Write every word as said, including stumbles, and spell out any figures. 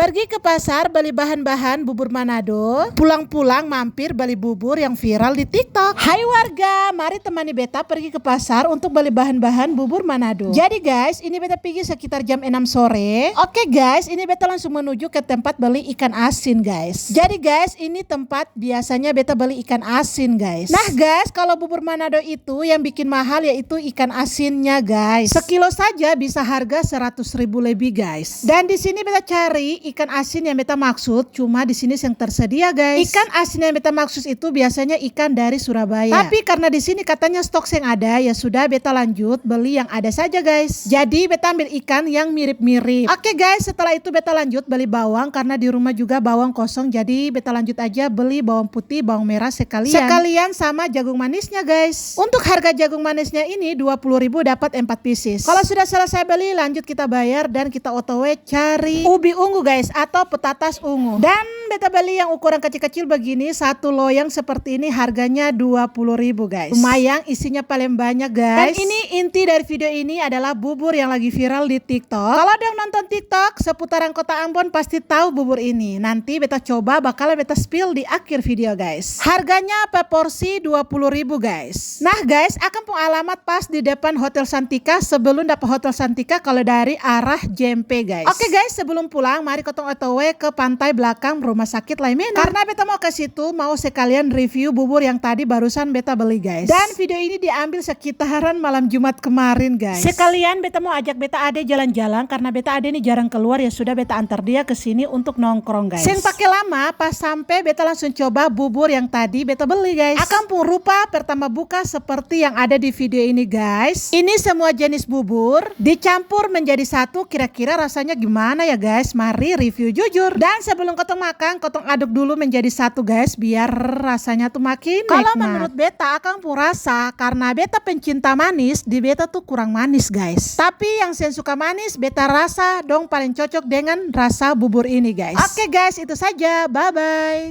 Pergi ke pasar beli bahan-bahan bubur Manado, pulang-pulang mampir beli bubur yang viral di TikTok. Hai warga, mari temani beta pergi ke pasar untuk beli bahan-bahan bubur Manado. Jadi guys, ini beta pigi sekitar jam enam sore. Oke guys, ini beta langsung menuju ke tempat beli ikan asin guys. Jadi guys, ini tempat biasanya beta beli ikan asin guys. Nah guys, kalau bubur Manado itu yang bikin mahal yaitu ikan asinnya guys. Sekilo saja bisa harga seratus ribu lebih guys. Dan di sini beta cari ikan asin yang beta maksud, cuma di sini seng tersedia guys. Ikan asin yang beta maksud itu biasanya ikan dari Surabaya. Tapi karena di sini katanya stok seng ada, ya sudah beta lanjut beli yang ada saja guys. Jadi beta ambil ikan yang mirip-mirip. Oke guys, setelah itu beta lanjut beli bawang karena di rumah juga bawang kosong, jadi beta lanjut aja beli bawang putih, bawang merah sekalian. Sekalian sama jagung manisnya guys. Untuk harga jagung manisnya ini dua puluh ribu dapat empat pieces. Kalau sudah selesai beli, lanjut kita bayar dan kita O T W cari ubi ungu guys, atau petatas ungu. Dan beta beli yang ukuran kecil-kecil begini, satu loyang seperti ini harganya dua puluh ribu guys. Lumayan isinya paling banyak guys. Dan ini inti dari video ini adalah bubur yang lagi viral di TikTok. Kalau ada yang nonton TikTok seputaran kota Ambon pasti tahu bubur ini. Nanti beta coba, bakalan beta spill di akhir video guys. Harganya per porsi dua puluh ribu guys. Nah guys, akang pung alamat pas di depan Hotel Santika, sebelum dapa Hotel Santika kalau dari arah J M P guys. Oke guys, sebelum pulang mari kotong O T W ke pantai belakang rumah sakit Laimena. Karena beta mau ke situ, mau sekalian review bubur yang tadi barusan beta beli guys. Dan video ini diambil sekitaran malam Jumat kemarin guys. Sekalian beta mau ajak beta ade jalan-jalan karena beta ade nih jarang keluar, ya sudah beta antar dia ke sini untuk nongkrong guys. Seng pake lama, pas sampe beta langsung coba bubur yang tadi beta beli guys. Akang pung rupa pertama buka seperti yang ada di video ini guys. Ini semua jenis bubur dicampur menjadi satu, kira-kira rasanya gimana ya guys? Mari review jujur. Dan sebelum kotong makang, kotong aduk dulu menjadi satu guys, biar rasanya tuh makin nikmat. Kalau menurut beta, akang pung rasa, karena beta pencinta manis, di beta tuh kurang manis guys. Tapi yang seng suka manis, beta rasa dong paling cocok dengan rasa bubur ini guys. Oke guys, itu saja. Bye-bye.